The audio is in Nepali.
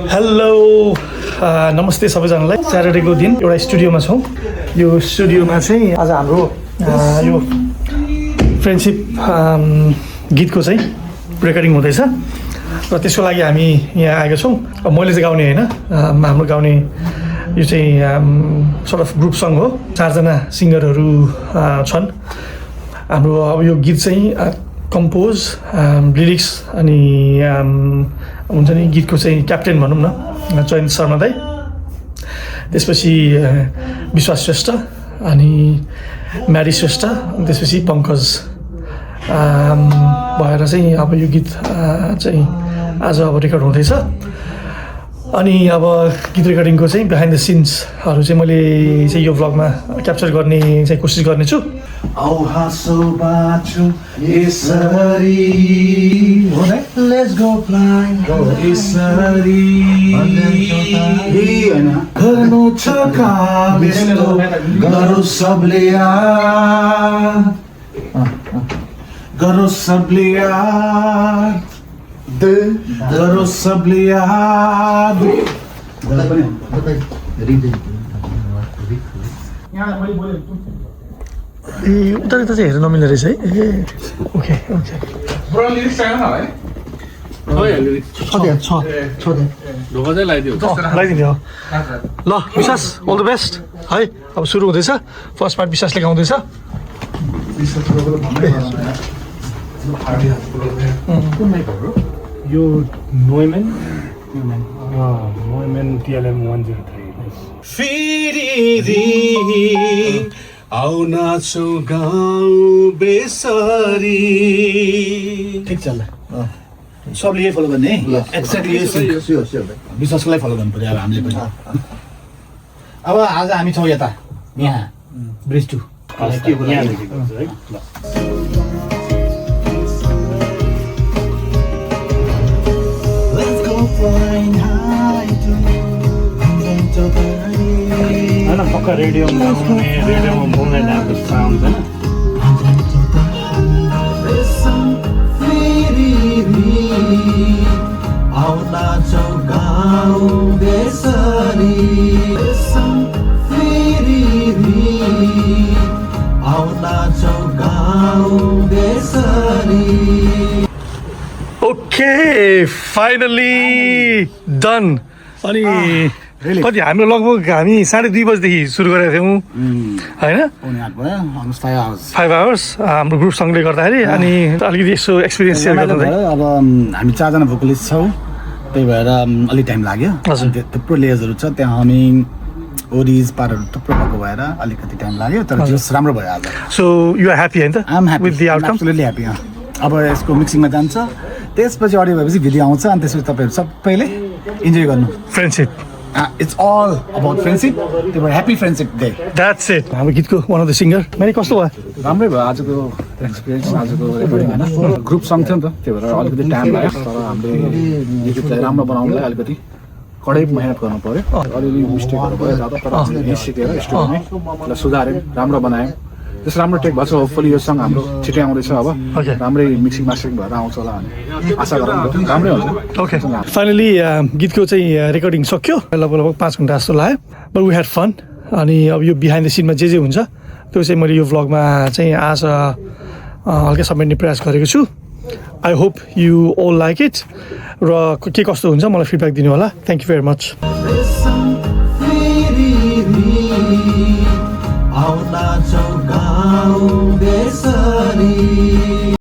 हेलो नमस्ते सबैजनालाई स्याटरडेको दिन एउटा स्टुडियोमा छौँ यो स्टुडियोमा चाहिँ आज हाम्रो यो फ्रेन्डसिप गीतको चाहिँ रेकर्डिङ हुँदैछ र त्यसको लागि हामी यहाँ आएका छौँ मैले चाहिँ गाउने होइन हाम्रो गाउने यो चाहिँ सर्ट अफ ग्रुप सङ हो 4 जना सिङ्गरहरू छन् हाम्रो अब यो गीत चाहिँ कम्पोज लिरिक्स अनि हुन्छ नि गीतको चाहिँ क्याप्टेन भनौँ न चयन शर्मा दाई त्यसपछि विश्वास श्रेष्ठ अनि म्यारी श्रेष्ठ त्यसपछि पङ्कज भएर चाहिँ अब यो गीत चाहिँ आज अब रेकर्ड हुँदैछ अनि अब गीत रेकर्डिङको चाहिँ बिहाइन्ड द सिन्सहरू चाहिँ मैले चाहिँ यो भ्लगमा क्याप्चर गर्ने चाहिँ कोसिस गर्नेछु Let's go fly गर्नु छ काम यस्तो गरौ सबले याद गरौ सबले याद गरौ सबले याद ए उता चाहिँ हेर्न नमिल्ने रहेछ है ए ओके ओके लगाइदिने हो ल विश्वास अल द बेस्ट है अब सुरु हुँदैछ फर्स्ट पार्ट विश्वासले गाउँदैछ यो नोएमेन TLM 103 फेरि आउन छु गाउँ बेसरी ठिक छ ल सबले यही फलो गर्ने है एक्ज्याक्टली विश्वासको लागि फलो गर्नु पर्यो अब हामीले पनि अब आज हामी छौँ यता यहाँ ब्रिज 2 होइन पक्का रेडियोमा गाउने रेडियोमा बोल्ने टाइपको साउन्ड होइन ओके फाइनली डन अनि कति हाम्रो लगभग हामी 2:30 बजेदेखि सुरु गरेका थियौँ होइन 5 आवर्स हाम्रो ग्रुप सङले गर्दाखेरि अनि अलिकति यसो एक्सपिरियन्स सेयर गर्नु अब हामी 4 जना भोकलिस्ट छौँ त्यही भएर अलिक टाइम लाग्यो थुप्रो लेयर्सहरू छ त्यहाँ हमिङ ओरिज पारहरू थुप्रो भएको भएर अलिकति टाइम लाग्यो तर जस राम्रो भयो आज सो यु आर ह्याप्पी हैन त with the outcome absolutely happy अब यसको मिक्सिङमा जान्छ त्यसपछि अडियो भएपछि भिडियो आउँछ अनि त्यसपछि तपाईँहरू सबैले इन्जोय गर्नु friendship it's all about friendship त्यही भएर happy friendship day that's it हाम्रो गीतको वान अफ द सिङ्गर मैले कस्तो भयो राम्रै भयो आजको एक्सपिरियन्स आजको रेकर्डिङ होइन ग्रुप सङ थियो नि त त्यही भएर अलिकति टाइम लाग्यो तर हामीले गीतलाई राम्रो बनाउनलाई अलिकति कडै मेहनत गर्नु पऱ्यो अलिअलि मिस्टेकहरू भयो जाँदा तर हामीले सिकेर स्टुडियोमै सुधार्यौँ राम्रो बनायौँ त्यस राम्रो टेक भएको छ होपफुली यो सङ हाम्रो छिटै आउँदैछ अब राम्रै मिक्सिङ मास्टरिङ भएर आउँछ होला हामी आशा गरौँ राम्रै हुन्छ ओके फाइनली गीतको चाहिँ रेकर्डिङ सक्यो लगभग 5 घन्टा जस्तो लाग्यो बट वी ह्याड फन अनि अब यो बिहाइन्ड द सिनमा जे हुन्छ त्यो चाहिँ मैले यो भ्लगमा चाहिँ आज हल्का समेट्ने प्रयास गरेको छु I hope you all like it र के कस्तो हुन्छ मलाई फिडब्याक दिनु होला थ्याङ्क यू भेरी मच आउला चौगाउँ बेसरी